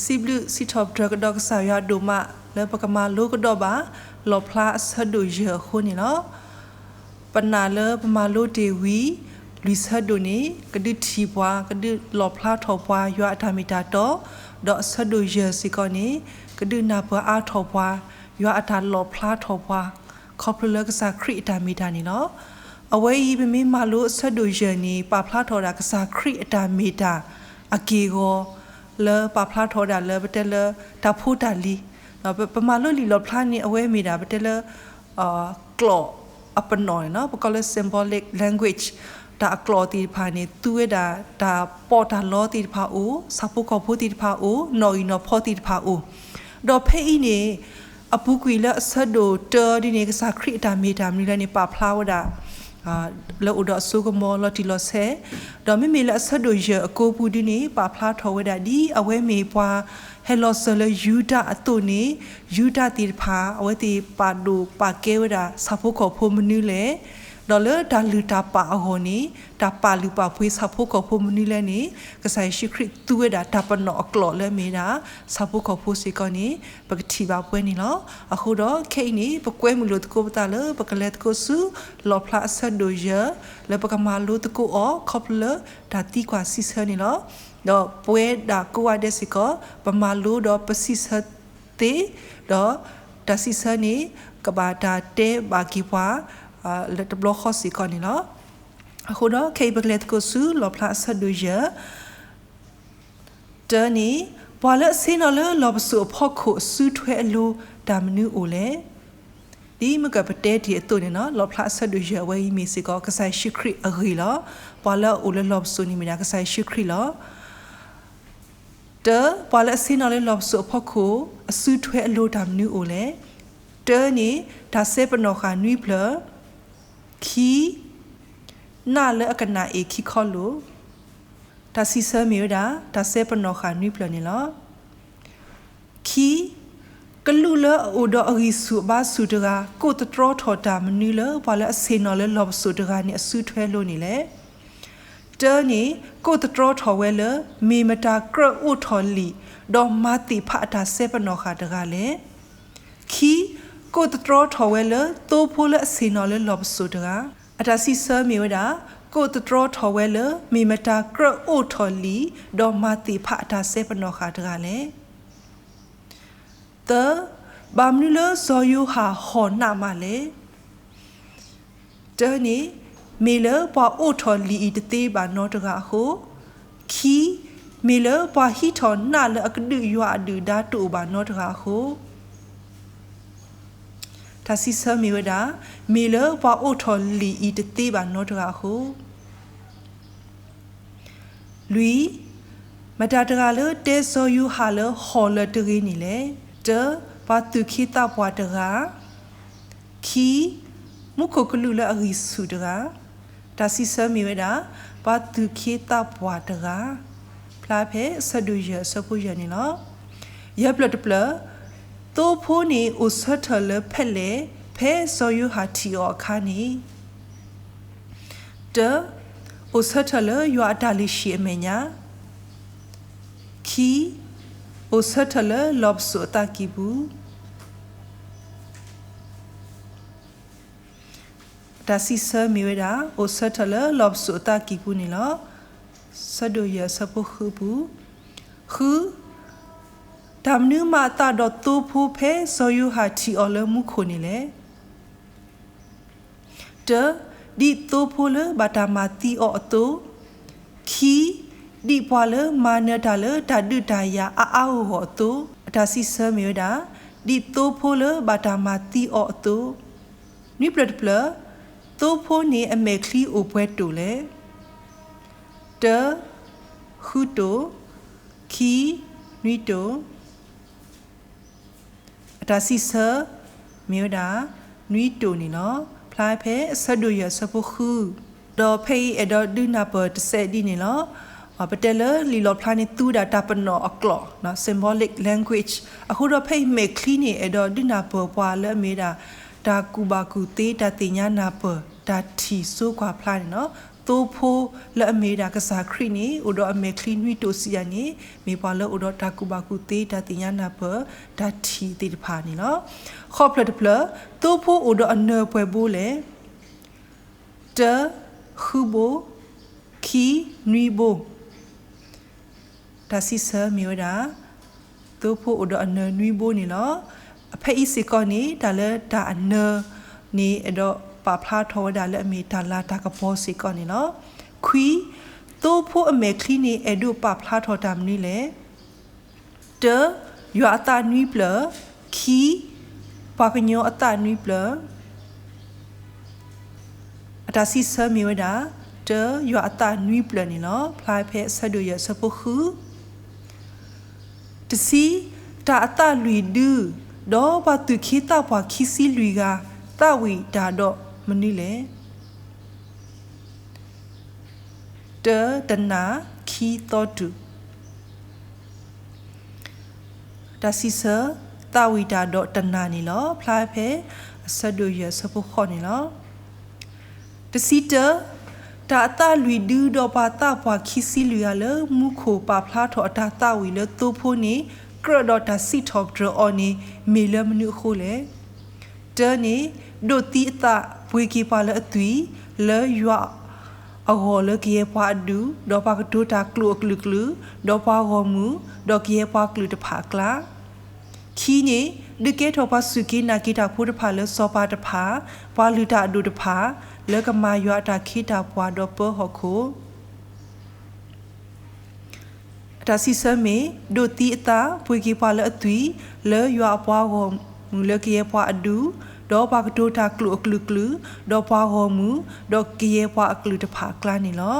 စံးဘျုးစံးထီၣ်ပတြၢၤကဒီးကစၢ်ယွၤဒိၣ်မး လၢပကမၤလိကဒီးဘၣ် လီၣ်ဖျါအဆၢဒိၣ်ယဲၢ်အဃိန့ၣ်လီၤ. ပနာ်လၢပမၤလိတ့ၢ်ဝံၤ လွံၢ်ဆၢဒိၣ်န့ၣ် ကဒုးထံၣ်ပှၤ ကဒုးလီၣ်ဖျါထီၣ်ပှၤ ယွၤအတၢ်မ့ၢ်တၢ်တီ, ဒီးအဆၢဒိၣ်ယဲၢ်စ့ၢ်ကီးန့ၣ် ကဒုးနၢ်ပၢၢ်အါထီၣ်ပှၤ ယွၤအတၢ်လီၣ်ဖျါထီၣ်ပှၤ ခီဖျိလၢကစၢ်ခရံာ်အတၢ်မ့ၢ်တၢ်န့ၣ်လီၤ. အဝဲအံၤ ပမ့ၢ်မၤလိအဆၢဒိၣ်ယဲၢ်န့ၣ် ပာ်ဖျါထီၣ်ဝဲဒၣ်ကစၢ်ခရံာ်အတၢ်မ့ၢ်တၢ်အက့ၢ်အဂီၤ လၢပာ်ဖျါထီၣ်ဝဲဒၣ်လၢပတဲလၢတၢ်ဖိတၢ်လံၤ, ပမၤလိလံာ်လီၣ်ဖျါန့ၣ် အဝဲမ့ၢ်ဒၣ်ပတဲလၢ ကျိာ်အပနီၣ်န့ၣ်လီၤ. ပကိးလၢ symbolic language တၢ်အကျိာ်သ့ၣ်တဖၣ်န့ၣ် သူဝဲဒၣ်တၢ်ပီးတၢ်လီသ့ၣ်တဖၣ်အိၣ်, ဆၣ်ဖိကီၢ်ဖိသ့ၣ်တဖၣ်အိၣ်, နီၣ်ဂံၢ်နီၣ်ဖီသ့ၣ်တဖၣ်အိၣ်, ဒီးဖဲအံၤန့ၣ် အပူၤကွံာ်လၢအဆၢဒိၣ်တၢဒ်န့ၣ် ကစၢ်ခရံာ်အတၢ်မ့ၢ်တၢ်မနုၤလဲၣ်န့ၣ် ပာ်ဖျါဝဲဒၣ် လၢအိၣ်ဒီးအစိကမီၤလီၤတံၢ်လီၤဆဲး, ဒီးမ့မ့ၢ်လၢအဆၢဒိၣ်ယဲၢ်အကိာ်ပူၤဒ်န့ၣ် ပာ်ဖျါထီၣ်ဝဲဒၣ်ဒ်အဝဲမ့ၢ်ပှၤဟဲလီၤစၢၤလၢယူဒၤအသိးန့ၣ် ယူဒၤသ့ၣ်တဖၣ် အဝဲသ့ၣ်ပာ်ဒိၣ်ပာ်ကဲဝဲဒၣ်ဆၣ်ဖိကီၢ်ဖိမနုၤလဲၣ်, ဒီးလၢတၢ်လုၢ်တၢ်ပာ်အဂီၢ်န့ၣ် တၢ်ပာ်လုၢ်ပာ်ပှ့ၤဆၣ်ဖိကီၢ်ဖိမနုၤလဲၣ်န့ၣ် ကစၢ်ယ့ၣ်ၡူးခရံာ်သူဝဲဒၣ်တၢ်ပနီၣ်အကျိာ်လၢအမ့ၢ်ဒၣ် ဆၣ်ဖိကီၢ်ဖိစ့ၢ်ကီးန့ၣ် ပကထံၣ်ဘၣ်ပှဲၤန့ၣ်လီၤ. အဃိဒီးခဲအံၤန့ၣ် ပကွဲမုာ်လိာ်သကိးပသးလၢ ပကလဲၤသကိးဆူ လီၣ်ဖျါအဆၢဒိၣ်ယဲၢ် လၢပကမၤလိသကိးအီၤ ခီဖျိလၢတၢ်သံကွၢ်စံးဆၢန့ၣ်လီၤ. ဒီးပဝဲဒၣ်ကိးဂၤဒဲးစ့ၢ်ကီး ပမၤလိဒီးပစံးဆၢသ့, ဒီးတၢ်စံးဆၢန့ၣ် ကဘၣ်တၢ်တဲဘၣ်က့ၤပှၤ လၢတဘျီဃီစ့ၢ်ကီးန့ၣ်လီၤ. အဃိဒီးခဲအံၤပကလဲၤသကိးဆူ လီၣ်ဖျါအဆၢဒိၣ်ယဲၢ် တၢန့ၣ်, ပှၤလၢအဆ့ၣ်နီၤလၢလီၢ်ပစိာ်အဖီခိၣ်အစုထွဲအလိၤ တၢ်မနုၤအိၣ်လဲၣ်. ဒ်မ့ၢ်ကပတဲတ့ၢ်အသိးန့ၣ်လီၤ, လီၣ်ဖျါအဆၢဒိၣ်ယဲၢ်အဝဲအံၤမ့ၢ်စ့ၢ်ကီး ကစၢ်ယ့ၣ်ၡူးခရံာ်အဂ့ၢ်လီၤ. ပှၤလၢအအိၣ်လၢလီၢ်ပစိာ်န့ၣ်မ့ၢ်ဒၣ်ကစၢ်ယ့ၣ်ၡူးခရံာ်လီၤ. တၢ, ပှၤလၢအဆ့ၣ်နီၤလၢလီၢ်ပစိာ်အဖီခိၣ် အစုထွဲအလိၤတၢ်မနုၤအိၣ်လဲၣ်. တၢန့ၣ် တၢ်စဲပနီၣ်ဃာ်နွံဖျၢၣ်, ခံ, နးလၢအကနၣ်အ့ၣ်ခံခီလိာ်. တၢ်စံးဆၢမ့ၢ်ဝဲဒၣ် တၢ်စဲပနီၣ်ဃာ်နွံဖျၢၣ်န့ၣ်လီၤ. ခံ, ကလူးလၢအအိၣ်ဒီးအဂံၢ်ဆူၣ်အဘါဆူၣ်တဂၤ ကိးသတြီထီၣ်တၢ်မနုၤလၢ ပှၤလၢအဆ့ၣ်နီၤလၢလီၢ်ပစိာ်တဂၤန့ၣ် အစုထွဲလိၤန့ၣ်လဲၣ်. တၢန့ၣ် ကိးသတြီထီၣ်ဝဲလၢ မ့ၢ်မတၤကြၢးအိးထီၣ်လံာ် ဒီးမၤသ့ၣ်ဖးအတၢ်စဲပနီၣ်ဃာ်တဂၤလဲၣ်. ခံ, ကိးသတြီထီၣ်ဝဲလၢ သိဖိလၢအဆ့ၣ်နီၤလၢလီၢ်ပစိာ်တဂၤ. အတၢ်စံးဆၢမ့ၢ်ဝဲဒၣ် ကိးသတြီထီၣ်ဝဲလၢ မ့ၢ်မတၤကြၢးအိးထီၣ်လံာ် ဒီးမၤသ့ၣ်ဖးအတၢ်စဲပနီၣ်ဃာ်တဂၤလဲၣ်. သၢ, ဘၣ်မနုၤလၢစီၤယိၤဟၣ်ဟီၣ်နးမးလဲၣ်. တၢန့ၣ် မ့ၢ်လၢပှၤအိးထီၣ်လံာ်အံၤတသ့ဘၣ်နီတဂၤအဃိ, ခံ, မ့ၢ်လၢပှၤဟံးထီၣ်နးလၢအကဒုးယွၤအဒုၣ်ဒါတအိၣ်ဘၣ်နီတဂၤအဃိ. တၢ်စံးဆၢမ့ၢ်ဝဲဒၣ် မ့ၢ်လၢပှၤအိးထီၣ်လံာ်အံၤတသ့ဘၣ်နီတဂၤအဃိ. လွံၢ်, မတၤတဂၤလၢတဲစီၤယိၤဟၣ်လၢဟီၣ်လၢၤတဂ့ၤန့ၣ်လဲၣ်. တၢ, ပှၤသူၣ်က့သးပှၢ်တဂၤ, ခံ, မူခိၣ်ကလူးလၢအဂံၢ်ဆူၣ်တဂၤ. တၢ်စံးဆၢမ့ၢ်ဝဲဒၣ် ပှၤသူၣ်က့သးပှၢ်တဂၤ, ဖျါဖဲအဆၢဒိၣ်ယဲၢ်အဆၢဖိယဲၢ်န့ၣ်လီၤ. ယဲၢ်ဖျၢၣ်တဖျၢၣ်, သိဖိန့ၣ်အိၣ်ဆၢထၢၣ်လၢဖဲလဲၣ် ဖဲစီၤယိၤဟၣ်ထံၣ်အီၤအခါန့ၣ်. တၢ, အိၣ်ဆၢထၢၣ်လၢယွၤအတၢ်လုၢ်ဟံၣ်အမဲာ်ညါ, ခံ, အိၣ်ဆၢထၢၣ်လၢလီၢ်ပစိာ်အသးကံၢ်ပူၤ. တၢ်စံးဆၢမ့ၢ်ဝဲဒၣ် အိၣ်ဆၢထၢၣ်လၢလီၢ်ပစိာ်အသးကံၢ်ပူၤန့ၣ်လီၤ. ဆၢဒိၣ်ယဲၢ်အဆၢဖိဃုပူၤ, ဃု, တၢ်မနုၤမၤအသးဒီးသိဖိဖဲစီၤယိၤဟၣ်ထံၣ်အီၤလၢမူခိၣ်န့ၣ်လဲၣ်. တၢ, ဒ်သိဖိလၢဘၣ်တၢ်မၤသံအီၤအသိး, ခံ, ဒ်ပှၤလၢမၤနၢၤတၢ်လၢတၢ်ဒုးတၢ်ယၤအါအါဂီၢ်ဂီၢ်အသိး. အတၢ်စံးဆၢမ့ၢ်ဝဲဒၣ် ဒ်သိဖိလၢဘၣ်တၢ်မၤသံအီၤအသိး. နွံဖျၢၣ်တဖျၢၣ်, သိဖိန့ၣ်အမဲာ်ချံအိၣ်ပှဲၤတိၢ်လဲၣ်. တၢ, ဃုတိၢ်, ခံ, နွံတိၢ်. အတၢ်စံးဆၢမ့ၢ်ဝဲဒၣ် နွံတိၢ်န့ၣ်လီၤ. ဖျါဖဲအဆၢဒိၣ်ယဲၢ်အဆၢဖိဃု, ဒီးဖဲအံၤအဲၣ်ဒိးဒုးနၢ်ပၢၢ်တစဲးဒ်န့ၣ်လီၤ. ပတဲလၢလံာ်လီၣ်ဖျါန့ၣ်သူဝဲဒၣ်တၢ်ပနီၣ်အကျိာ် symbolic language အဃိဒီးဖဲအံၤမဲာ်ချံန့ၣ် အဲၣ်ဒိးဒုးနၢ်ပၢၢ်ပှၤလၢအမ့ၢ်ဝဲဒၣ် တၢ်ကူၣ်ဘၣ်ကူၣ်သ့ တၢ်သ့ၣ်ညါနၢ်ပၢၢ် တၢ်ထံၣ်စိကွၢ်ဖျါန့ၣ်လီၤ. သိဖိလၢအမ့ၢ်ဝဲဒၣ်ကစၢ်ခရံာ်န့ၣ် အိၣ်ဒီးအမဲာ်ချံနွံတိာ်စံးယၤန့ၣ် မ့ၢ်ပှၤလၢအိၣ်ဒီးတၢ်ကူၣ်ဘၣ်ကူၣ်သ့ တၢ်သ့ၣ်ညါနၢ်ပၢၢ် တၢ်ထံၣ်သ့ၣ်တဖၣ်န့ၣ်လီၤ. ဃီဖျၢၣ်တဖျၢၣ်, သိဖိအိၣ်ဒီးအနၢၤပှဲၤဘိလဲၣ်. တၢ, ဃုဘိ, ခံ, နွံဘိ. တၢ်စံးဆၢမ့ၢ်ဝဲဒၣ် သိဖိအိၣ်ဒီးအနၢၤနွံဘိန့ၣ်လီၤ. အဖဲအံၤစ့ၢ်ကီးန့ၣ် တၢ်လၢတၢ်အနၢၤန့ၣ် အဲၣ်ဒိးပာ်ဖျါထီၣ်ဝဲဒၣ်လၢအမ့ၢ်တၢ်လၤတၢ်ကပီၤစ့ၢ်ကီးန့ၣ်လီၤ. ခွံ, သိဖိအမဲာ်ချံန့ၣ် အဲၣ်ဒိးပာ်ဖျါထီၣ်တၢ်မနုၤလဲၣ်. တၢ, ယွၤအသးနွံပျၢၣ်, ခံ, ပှၤကညီအသးနွံပျၢၣ်. အတၢ်စံးဆၢမ့ၢ်ဝဲဒၣ် တၢ, ယွၤအသးနွံပျၢၣ်န့ၣ်လီၤ. ဖျါဖဲအဆၢဒိၣ်ယဲၢ်အဆၢဖိဃု. တဆံ, တၢ်အသးလွံၢ်ဒု ဒီးပှၤသူၣ်က့သးပှၢ်ခံဆံလွံၢ်ဂၤ သးဝံၣ်တၢ်ဒီးမနုၤလဲၣ်. တၢ, တနၢ်, ခံ, သီတူၢ်. တၢ်စံးဆၢ သးဝံၣ်တၢ်ဒီးတနၢ်န့ၣ်လီၤ. ဖျါဖဲအဆၢဒိၣ်ယဲၢ်အဆၢဖိဃိးန့ၣ်လီၤ. တဆံတၢ, တၢ်အသးလွံၢ်ဒုဒီးပှၤသးပှၢ်ခံဆံလွံၢ်ဂၤလၢမူခိၣ်ပာ်ဖျါထီၣ်အတၢ်သးဝံၣ်လၢသိဖိန့ၣ် ကြၢးဒီးတၢ်စံးထီၣ်ပတြၢၤအီၤန့ၣ် မ့ၢ်လၢမနုၤအဃိလဲၣ်. တၢန့ၣ် ဒိးသံအသးပှ့ၤက့ၤပှၤလၢအသွံၣ် လၢယွၤအဂီၢ်လၢကယဲၢ်ပှၤအဒူၣ်, ဒီးပှၤကတိၤတၢ်ကျိာ်အကလုာ်ကလုာ်, ဒီးပှၤဂီၢ်မုၢ်, ဒီးကယဲၢ်ပှၤကလုာ်တဖၣ်အကျါ ခံန့ၣ် ဒုးကဲထီၣ်ပှၤစူၢ်က့ၤနာ်က့ၤတၢ်ဖိတဖၣ်လၢစီၤပၤတဖၣ်, ပှၤလုၢ်တၢ်အဒိၣ်တဖၣ်, လၢကမၤယွၤအတၢ်ခ့တၢ်ပှၤဒီးပၢဟီၣ်ခိၣ် အတၢ်စံးဆၢမ့ၢ် ဒိးသံအသး ပှ့ၤက့ၤပှၤလၢအသွံၣ် လၢယွၤအပှၤဂီၢ်မုၢ်လၢကယဲၢ်ပှၤအဒူၣ်, ဒီးပှၤကတိၤတၢ်ကျိာ်အကလုာ်ကလုာ်, ဒီးပှၤဂီၢ်မုၢ်, ဒီးကယဲၢ်ပှၤအကလုာ်တဖၣ်အကျါန့ၣ်လီၤ.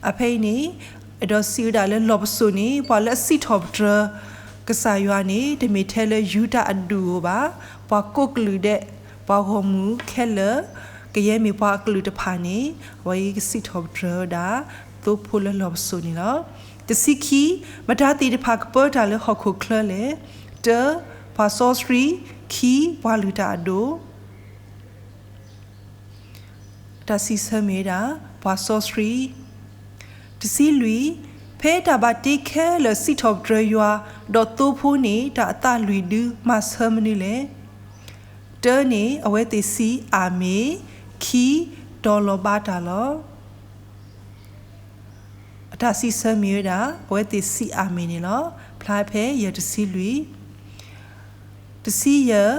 အဖဲအံၤန့ၣ် အဲၣ်ဒိးစံးဝဲဒၣ်လၢလီၢ်ပစိာ်န့ၣ် ပှၤလၢအစံးထီၣ်ပတြၢၤကစၢ်ယွၤန့ၣ် တမ့ၢ်ထဲလၢယူဒၤအဒူၣ်ဧိၤဘၣ်, ပှၤကိးကလုာ်ဒဲး ပှၤဂီၢ်မုၢ်ခဲလၢာ် ကယဲၢ်မ့ၢ်ပှၤအကလုာ်တဖၣ်န့ၣ် အဝဲအံၤကစံးထီၣ်ပတြၢၤဝဲဒၣ် သိဖိလၢလီၢ်ပစိာ်န့ၣ်လီၤ. တဆံခံ, မတၤသ့ၣ်တဖၣ်ကပၢတၢ်လၢဟီၣ်ခိၣ်ချၢလဲၣ်. တၢ, ပှၤစီဆှံ, ခံ, ပှၤလုၢ်တၢ်အဒိၣ် တၢ်စံးဆၢမ့ၢ်ဝဲဒၣ် ပှၤစီဆှံ. တဆံလွံၢ်, ဖဲတၢ်ဘၣ်တ့ခဲလၢာ်စံးထီၣ်ပတြၢၤယွၤ ဒီးသိဖိန့ၣ် တၢ်အသးလွံၢ်ဒုမၤဆၢမနုၤလဲၣ်. တၢန့ၣ် အဝဲသ့ၣ်စံးအၤမ့ၣ်, ခံ, တီၤလီၤဘါတၢ်လီၤ. အတၢ်စံးဆၢမ့ၢ်ဝဲဒၣ် အဝဲသ့ၣ်စံးအၤမ့ၣ်န့ၣ်လီၤ. ဖျါဖဲယဲၢ်တဆံလွံၢ် တဆံယဲၢ်,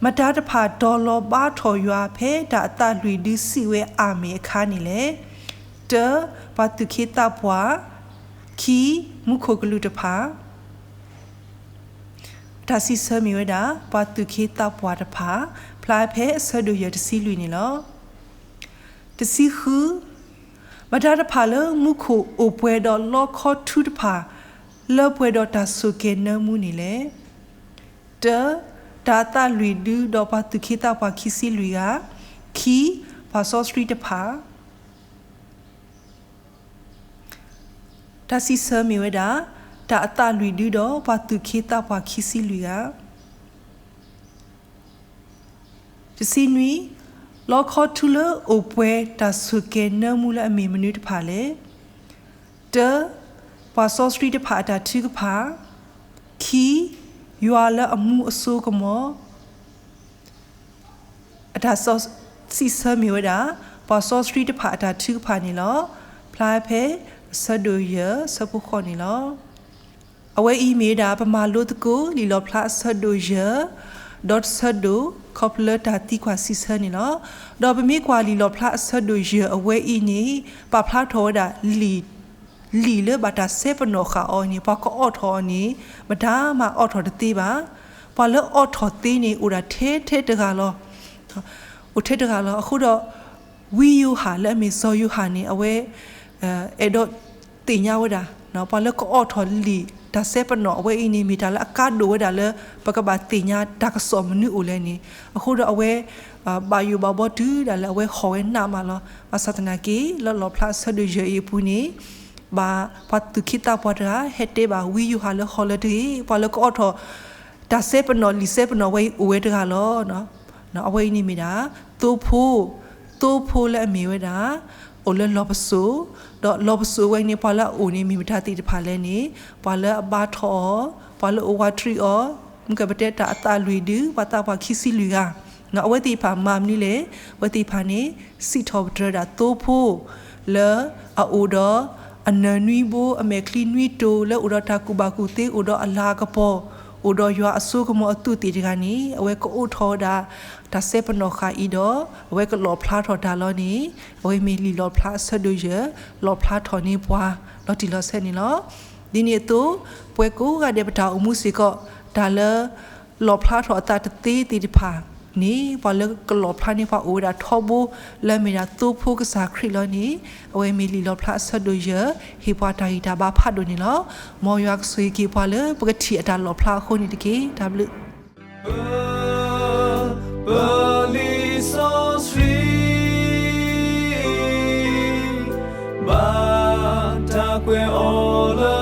မတၤတဖၣ်တီၤလီၤဘါထီၣ်ယွၤ ဖဲတၢ်အသးလွံၢ်ဒုစံးဝဲအၤမ့ၣ်အခါန့ၣ်လဲၣ်. တၢ, ပှၤသူၣ်က့သးပှၢ်, ခံ, မူခိၣ်ကလူးတဖၣ် အတၢ်စံးဆၢမ့ၢ်ဝဲဒၣ် ပှၤသူၣ်က့သးပှၢ်တဖၣ် ဖျါဖဲအဆၢဒိၣ်ယဲၢ်တဆံလွံၢ်န့ၣ်လီၤ. တဆံဃု, မတၤတဖၣ်လၢမူခိၣ်အိၣ်ပှဲၤဒီးလီခီထူတဖၣ် လၢပှဲၤဒီးတၢ်ဆိၣ်ကဲၤနၢမူန့ၣ်လဲၣ်. တၢ, တၢ်အသးလွံၢ်ဒုဒီးပှၤသူၣ်က့သးပှၢ်ခံဆံလွံၢ်ဂၤ, ခံ, ပှၤစီဆှံတဖၣ် တၢ်စံးဆၢမ့ၢ်ဝဲဒၣ် တၢ်အသးလွံၢ်ဒုဒီးပှၤသူၣ်က့သးပှၢ်ခံဆံလွံၢ်ဂၤ. တဆံနွံ, လီခီထူလၢအိၣ်ပှဲၤတၢ်ဆိၣ်ကဲၤနၢမူလၢအမ့ၢ်မနုၤတဖၣ်လဲၣ်. တၢ, ပှၤစီဆှံတဖၣ်အတၢ်ထုကဖၣ်, ခံ, ယွၤလၢအမူအစိကမီၤ အတၢ်စံးဆၢမ့ၢ်ဝဲဒၣ် ပှၤစီဆှံတဖၣ်အတၢ်ထုကဖၣ်န့ၣ်လီၤ. ဖျါဖဲအဆၢဒိၣ်ယဲၢ်ဆၢဖိဃိးန့ၣ်လီၤ. အဝဲအံၤမ့ၢ်ဝဲဒၣ် ပမၤလိသကိးလံာ်လီၣ်ဖျါအဆၢဒိၣ်ယဲၢ် ဒီးတဆၢဒိၣ် ခီဖျိလၢတၢ်သံကွၢ်စံးဆၢန့ၣ်လီၤ. ဒီးပမ့ၢ်ကွၢ်လံာ်လီၣ်ဖျါအဆၢဒိၣ်ယဲၢ်အဝဲအံၤန့ၣ် ပာ်ဖျါထီၣ်ဝဲဒၣ်လံာ် လံာ်လၢဘၣ်တၢ်စဲပနီၣ်ဃာ်အီၤန့ၣ် ပှၤကအိးထီၣ်အီၤန့ၣ် မတၤမၤအိးထီၣ်တသ့ဘၣ်. ပှၤလၢအိးထီၣ်သ့န့ၣ် အိၣ်ဒၣ်ထဲထဲတဂၤလီၤ. အိၣ်ထဲတဂၤလီၤ. အဃိဒီး ဝံယိၤဟၣ်လၢအမ့ၢ်စီၤယိၤဟၣ်န့ၣ် အဝဲ အဲၣ်ဒိးသ့ၣ်ညါဝဲဒၣ် ပှၤလၢကအိးထီၣ်လံာ်တၢ်စဲပနီၣ်အဝဲအံၤန့ၣ် မ့ၢ်တၢ်လၢအကါဒိၣ်ဝဲဒၣ်လၢ ပကဘၣ်သ့ၣ်ညါတၢ်ကစီၣ်မနုၤအိၣ်လဲၣ်န့ၣ် အဃိဒီးအဝဲ ဘၣ်ယိၣ်ဘၣ်ဘှီတုၤဒၣ်လဲာ်အဝဲဟီၣ်ဝဲနးမးလီၤ. ဘၣ်ဆၣ်သနာ်က့ လၢလီၣ်ဖျါအဆၢဒိၣ်ယဲၢ်အံၤအပူၤန့ၣ် ဘၣ်ပှၤသူၣ်က့သးပှၢ်တဂၤဟဲတဲဘၣ်ဝံယိၤဟၣ်လၢဟီၣ်လၢတဂ့ၤ ပှၤလၢကအိးထီၣ် တၢ်စဲပနီၣ်လံာ်စဲပနီၣ်ဝဲအံၤအိၣ်ဝဲတဂၤလီၤ. အဝဲအံၤန့ၣ်မ့ၢ်ဒၣ် သိဖိ သိဖိလၢအမ့ၢ်ဝဲဒၣ် အိၣ်လၢလီၢ်ပစိာ်, ဒီးလီၢ်ပစိာ်ဝဲန့ၣ် ပှၤလၢအအိၣ်န့ၣ် မ့ၢ်မတၤသ့ၣ်တဖၣ်လဲၣ်န့ၣ်, ပှၤလၢအဘါထီၣ်အီၤ, ပှၤလၢအအိၣ်ဝးတရံးအီၤ, မ့ၢ်ကပတဲတၢ်အသးလွံၢ်ဒု, ပှၤသးပှၢ်ခံဆံလွံၢ်ဂၤ, အဝဲသ့ၣ်တဖၣ်မၤမနုၤလဲၣ်, အဝဲသ့ၣ်တဖၣ်န့ၣ် စံးထီၣ်ပတြၢၤဒၣ်သိဖိ လၢအအိၣ်ဒီး အနၢၤနွံဘိ, အမဲာ်ချံနွံတိၤ, လၢအိၣ်ဒီးတၢ်ကူၣ်ဘၣ်ကူၣ်သ့, အိၣ်ဒီးအလၤအကပီၤ, အိၣ်ဒီးယွၤအစိကမီၤအသူးသ့ၣ်တဂၤန့ၣ်, အဝဲကအိးထီၣ်ဝဲဒၣ် တၢ်စဲပနီၣ်ဃာ်အံၤဒီး အဝဲကလီၣ်ဖျါထီၣ်တၢ်လီၤန့ၣ်, အဝဲမ့ၢ်လံာ်လီၣ်ဖျါအဆၢဒိၣ်ယဲၢ်, လီၣ်ဖျါထီၣ်န့ၢ်ပှၤ လီၤတံၢ်လီၤဆဲးန့ၣ်လီၤ. ဒ်န့ၣ်အသိး, ပဝဲကိးဂၤဒဲးပတၢ်အိၣ်မူစ့ၢ်ကီး, တၢ်လၢ လီၣ်ဖျါထီၣ်အသးတသ့သ့ၣ်တဖၣ်န့ၣ်, ပှၤလၢကလီၣ်ဖျါန့ၢ်ပှၤအိၣ်ဝဲဒၣ်ထီဘိ လၢအမ့ၢ်ဒၣ်သိဖိကစၢ်ခရံာ်လီၤန့ၣ်, အဝဲမ့ၢ်လံာ်လီၣ်ဖျါအဆၢဒိၣ်ယဲၢ်, ဟ့ၣ်ပှၤတၢ်ဂံၢ်တၢ်ဘါဖးဒိၣ်န့ၣ်လီၤ. မ်ယွၤကဆိၣ်ဂ့ၤက့ၤပှၤလၢပကထံၣ်အတၢ်လီၣ်ဖျါအဃိန့ၣ်တက့ၢ်. တၢ်ဘျုး ပ, ပလံာ်စီဆှံ ဘၣ်တၢ်ကွဲးအီၤလၢ